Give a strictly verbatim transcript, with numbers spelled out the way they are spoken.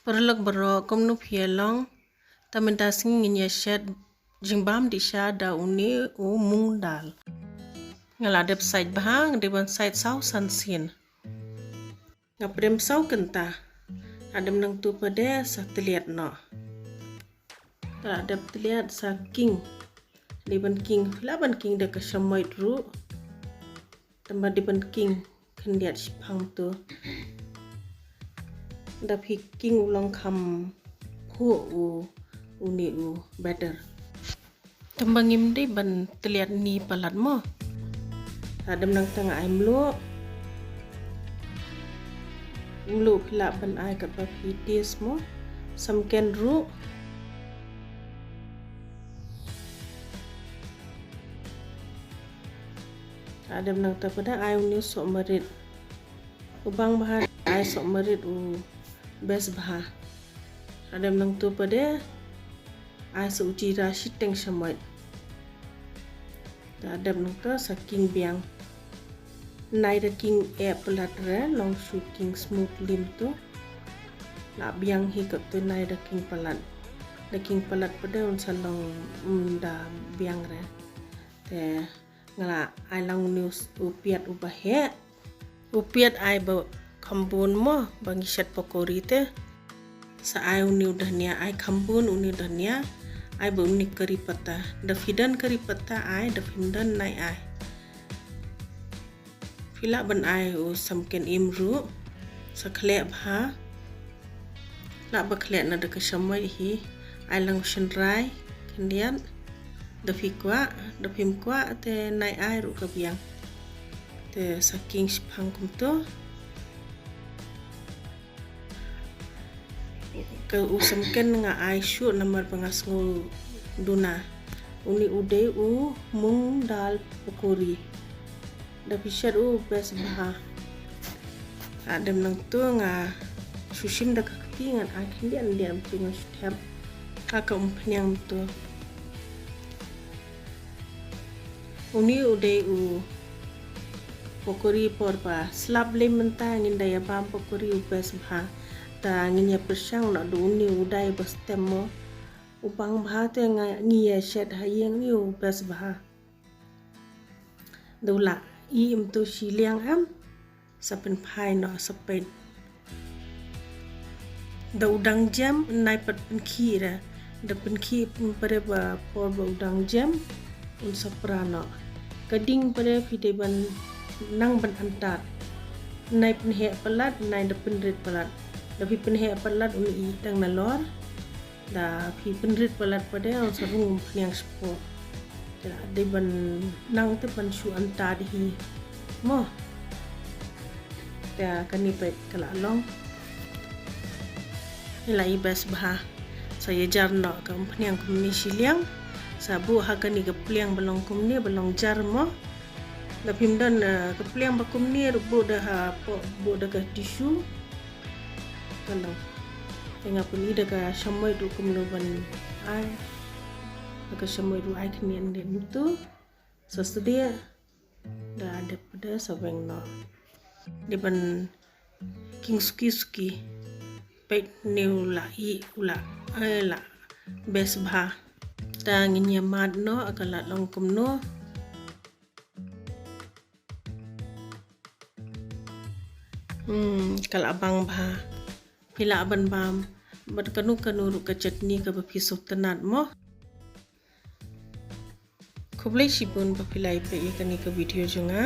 Paralok baroh, kumno phi ïa long? Te mynta sngi ngin ïa shet jingbam dih sha da une u mung dal. Nga la dep sait bha, nga dei ban sait saw san sien. Nga pdem saw kynta. Adem nangtu pat de sa tylliat noh. Te la dep tylliat sa king. Dei ban king, phi lah ban king da ka shamoit ruh. Tangba dei ban king khyndiat shiphang tu. Da phi king u long kham phuh u, une u batter. Tangba ngim dei ban tylliat ni palat mo. Adem nangta nga ai mluh. Mluh phi lah ban ai katba phi taste mo. Samken ruh. Adem nangta pat de ai une u soh marit. U bang bha ai soh marit u best bha. Adem nangtu pat de ai sa u jira shiteng shamoit. Adem nangtu sa king biang. Nai da king eh palat re, long shu king smooth lim tu. La biang hi katto nai da king palat. Da king palat pat de un sa long, mm, da biang re. Te nga la ai lang une u piat uba heh. U piat ai ba kham bun mo, ba ngi shet pakori te. Sa ai une u dhania, ai kham bun une u dhania. Ai ba une kari patta. Da phi don kari patta ai, da phim don nai ai. Phi lah ban ai u samken im ruh. Sa khleh bha. Lah ba khleh na da ka shamoit hi. Ai lang u shynrai khyndiat. Da phi kwah, da phim kwah te nai ai ruh ka biang. Te sa king shiphang kumtu. Ka u samken nga ai shuh namar ba nga sngew duna. Une u dei u mung dal pakori. Da phi shet u best bha. Adem nangtu nga shu shim da ka kti ngan ai khyndiat khyndiat tu nga shu thep ha ka umphniang tu. Une u dei u pakori por ba slap lei mynta ngin da ïa bam pakori u best bha. Ta ngin ïa pyrshang noh da une u dei ba stem mo. U bang bha te nga ngi ïa shet ha ïing une u best bha. Da u la i em tu shiliang em. Sa pynphai noh sa peit. Da u dang jem nai pat pynkhih re. Da pynkhih pynpre ba por ba u dang jem un sa pra noh. Ka ding pat de phi dei ban nang ban antad. Nai pynheh palat, nai da pynrit palat. Da phi pynheh palat un i tang nalor. Da phi pynrit palat pat de un sa rung umphniang shapoh. Te la dei ban nang te ban shu antad hi. Mo. Te kane pat ka la long. Ngi la i best bha. Sa ïa jar noh ka umphniang kumne shiliang. Sa buh ha kane ka pliang ba long kumne ba long jar mo. Da phim don, eh, ka pliang ba kumne ruh buh da ha poh, buh da ka tissue. Ka long. Te nga pyni da ka shamoit ruh kumno ban ai. Da ka shamoit ruh ai khyndiat khyndiat tu. Sa sdie. Da dep da sa weng noh. Dei ban king suki suki. Peit ne u la i u la, eh, la best bha. Ta ngin ïa mad noh ka la long kumno. Hmm, ka la bang bha. Phi lah ban bam bad kano kano ruh ka chutney kaba phi sngewtynnat mo. Khublei shibun ba phi la ïa peit ïa kane ka video jong nga.